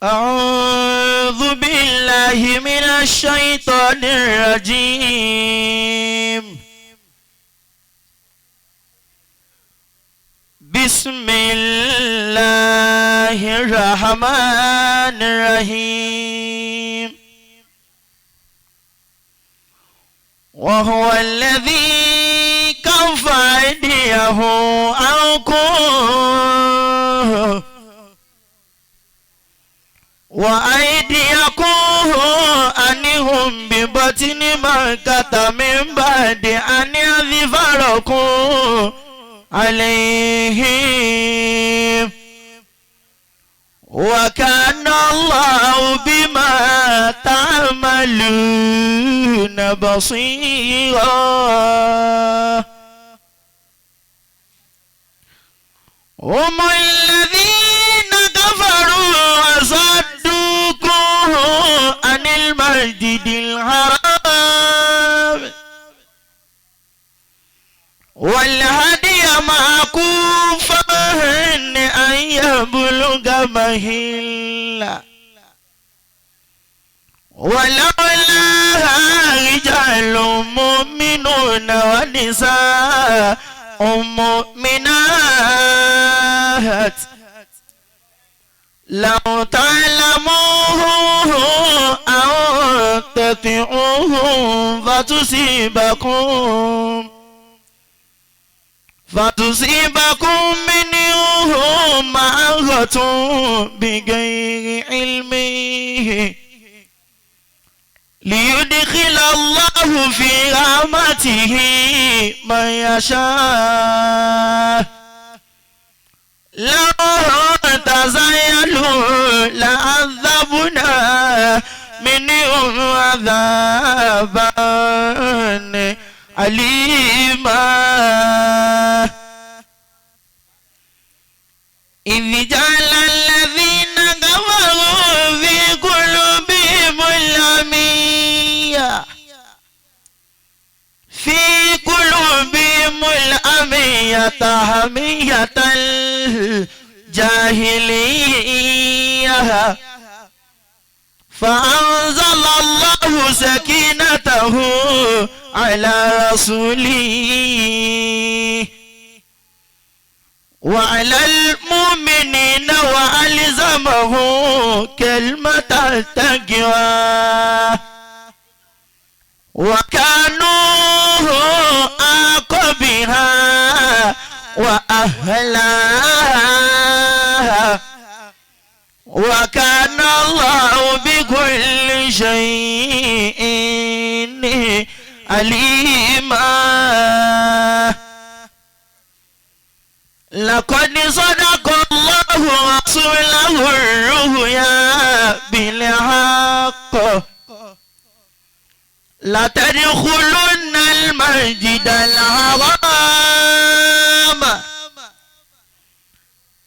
أعوذ بالله من الشيطان الرجيم. بسم الله الرحمن الرحيم. وهو الذي كف أيديه عنكم وأيديكم عنهم ببطن مكة من بعد أن يظفركم عليهم وكان الله بما تعملون بصيرا. هم الذين كفروا وصدوكم عن المسجد الحرام والهدي معكوفا أن يبلغ مهلا ولولا رجال مؤمنون ونساء مؤمنات لو تعلموه أو تطيعوهم فتصيبكم منهم معرة بغير علم ليدخل الله في رحمته من يشاء. لو تزيلوا لعذبنا منهم عذابا أليما. إذ جعل الذين كفروا في قلوبهم العمية حمية الجاهلية فأنزل الله سكينته على رسوله وعلى المؤمنين وألزمه كلمة التقوى وكانوا أحق بها وأهلها وكان الله بكل شيء عليما. لقد صدق الله رسوله الرؤيا بالحق لتدخلن المسجد الحرام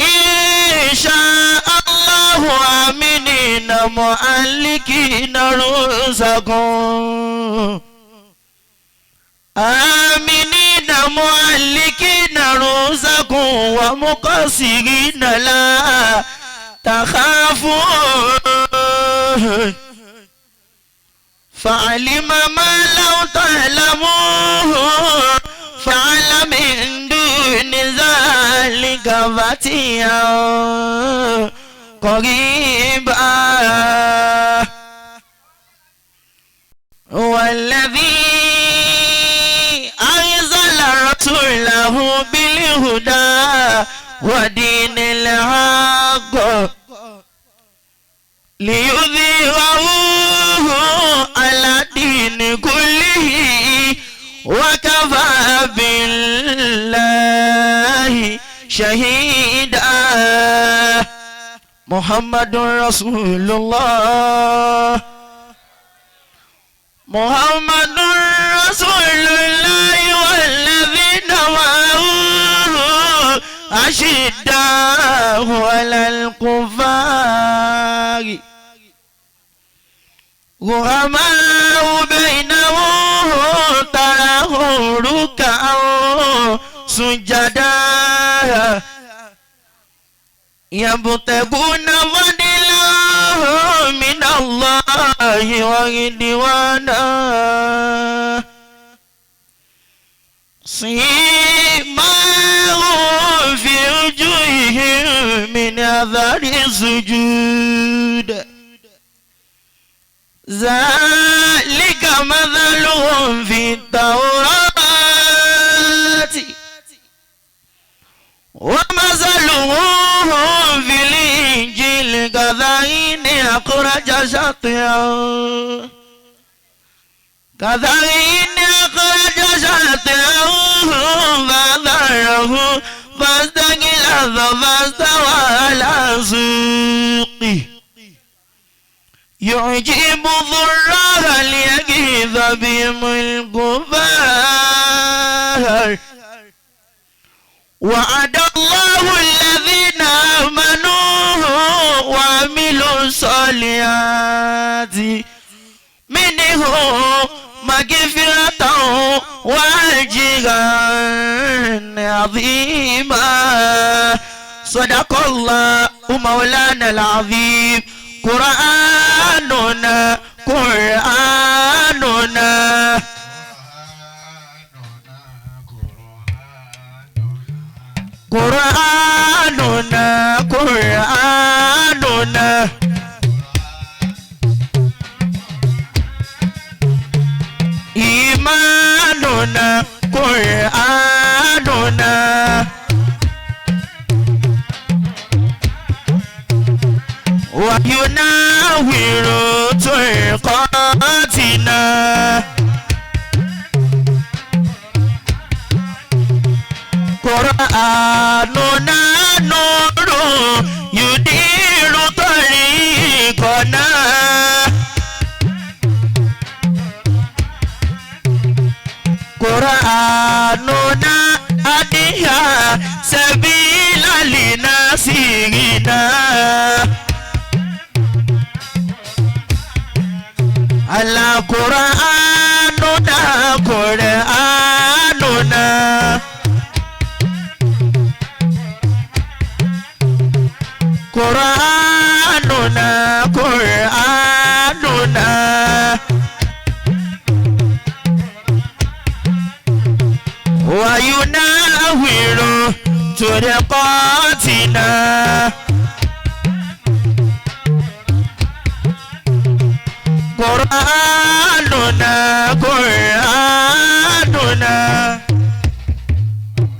إن شاء الله آمنين معلقين رؤوسكم آمنين معلقين رؤوسكم ومقصرين لا تخافون. فعلم ما لو تعلموه فعل من دون ذلك فتيا قريبا. هو الذي أرسل رسوله بالهدى ودين الحق ليظهره على الدين كله وكفى بالله شهيدا. محمد رسول الله محمد رسول الله والذين معه أشداء على الكفار رحماء بينهم تراهم ركعا سجدا يبتغون فضلا الله ورضوانا سيماهم في وجوههم من أثر السجود ذلك مثلهم في التوراة ومثلهم في الإنجيل كزرع أخرج شطأه فآزره فاستغلظ فاستوى على سوقه يعجب الضراء ليغيظ بهم الكفار وعد الله الذين آمنوا وعملوا الصالحات منهم مغفرة وأجرا عظيما. صدق الله مولانا العظيم. قرآننا قرآننا قرآننا قرآننا إيماننا قرآننا وينور طرقاتنا قرآننا نور يدير طريقنا قرآننا أديها سبيل لناصرنا على قرآننا قرآننا قرآننا قرآننا وينور طرقاتنا قرآننا قرآننا.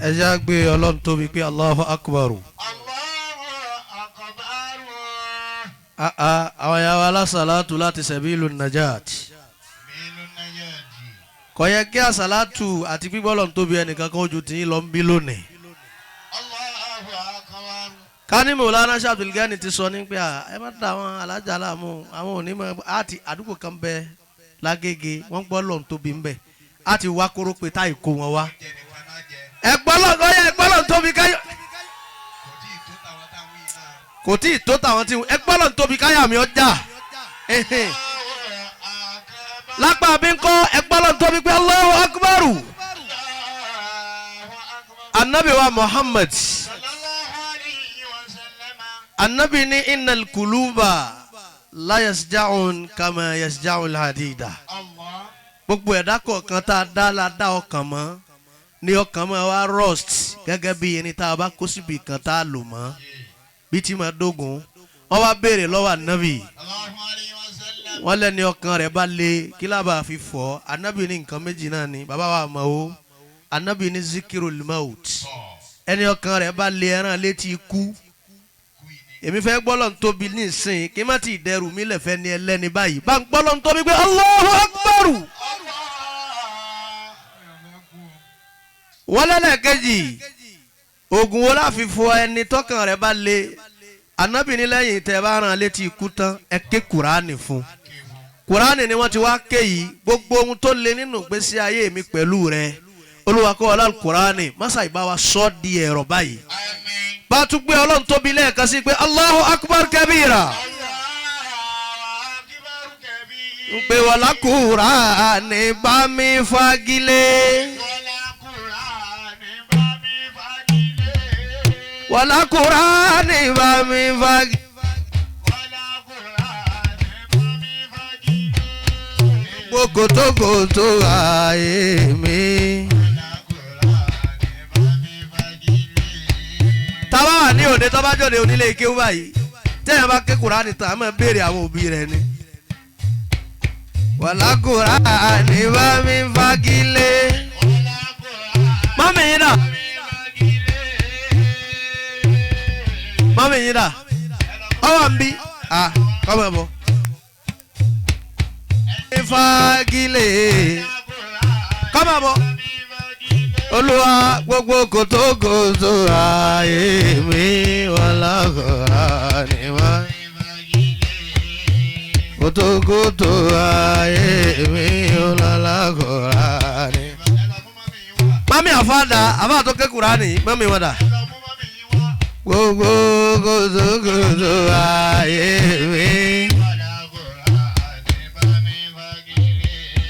Ẹ jẹ́ á gbé Ọlọ́run tóbi pé Allahu Akbar. Àwọn ìyá wa alásàlátù láti Sabilu Najat. Kò yẹ kí àsàlátù àti gbígbọ́ Ọlọ́run tóbi ẹnìkan kan ojú tí ń lọ ń bí lónìí. Ká ní Mọ̀lánà Sheikh Abdul Ghani ti sọ ní pé ẹ má da àwọn alájà láàmú àwọn onímọ̀ àti àdúgbò kan bẹ lágége wọ́n gbọ́ Ọlọ́run tóbi ń bẹ á ti wá kóró pé táì kó wọn wá. Ẹ gbọ́ Ọlọ́run tóbi káyọ̀ kò tí ì tó tàwọn tí ẹ gbọ́ Ọlọ́run tóbi káyà mi ọjà lápá mi ń kọ́ ẹ gbọ́ Ọlọ́run tóbi pé Allahu Akbar. Anabi wa Muhammad anabi ní innal kuluba la yasja'un kama yasja'ul hadida. Gbogbo ẹ̀dá kọ̀ọ̀kan tá a dá la dá ọkàn mọ́ ní ọkàn mọ́ wa rust gẹ́gẹ́ bí ẹni tá a bá kó síbi kan tá a lò mọ́ bí tí ma dógun. Wọ́n wá béèrè lọ́wọ́ anabi wọ́n lẹ́ni ọkàn rẹ̀ bá le kí lábàá fi fọ́. Anabi ní nǹkan méjì náà ni bàbá wa mọ̀ o. Anabi ní zikirul maut, ẹni ọkàn rẹ̀ bá le ẹran létí ikú. Èmi fẹ́ gbọ́lọ̀ ń tóbi nísìnyí kí n má ti dẹrù mi lẹ̀fẹ́ ni ẹlẹ́ni báyìí bá ń gbọ́lọ̀ ń tóbi pé Allahu Akbar. Wọ́n lẹ́lẹ́kejì oògùn wo la fi fọ ẹni tọkàn rẹ̀ bá le. Anabi ní lẹ́yìn tẹ́ bá rán létí ikú tán ẹ ké Kùránì fún. Kùránì ni wọ́n ti wá ké yìí. Gbogbo ohun tó le nínú ìgbésí ayé mi pẹ̀lú rẹ̀ Olúwa kọ́ ọlá Kùránì mọ́sá ìbá wa sọ́ di ẹ̀rọ báyìí. Bá a tún gbé Ọlọ́run tóbi lẹ́ẹ̀kan sí pé Allahu Akbar kabira. Ń pè wọ́lá Kùránì bá mi fagilé. Wọ́lá Kùránì bá mi fagilé. Kòtókòtó ayé mi. Tábà wà ní òde tọ́ba jọ̀de onílé ike báyìí tẹ́yàn bá ké Kùránì tán a máa béèrè àwọn òbí rẹ̀ ni. Wàlá Kùránì bá mi fagilé. Mọ́mì yín dà. Mọ́mì yín dà. Ọwọ́ ń bí. Kọ́mọ̀ bọ̀. Fagilé. Kọ́mọ̀ bọ̀. Olúwa gbogbo kòtókòtó ayé mi wàlá Kùránì bá kòtókòtó ayé mi wàlá Kùránì. Mami àfáàdà àfáà tó ké Kùránì mami wọn dà. Gbogbo kòtókòtó ayé mi.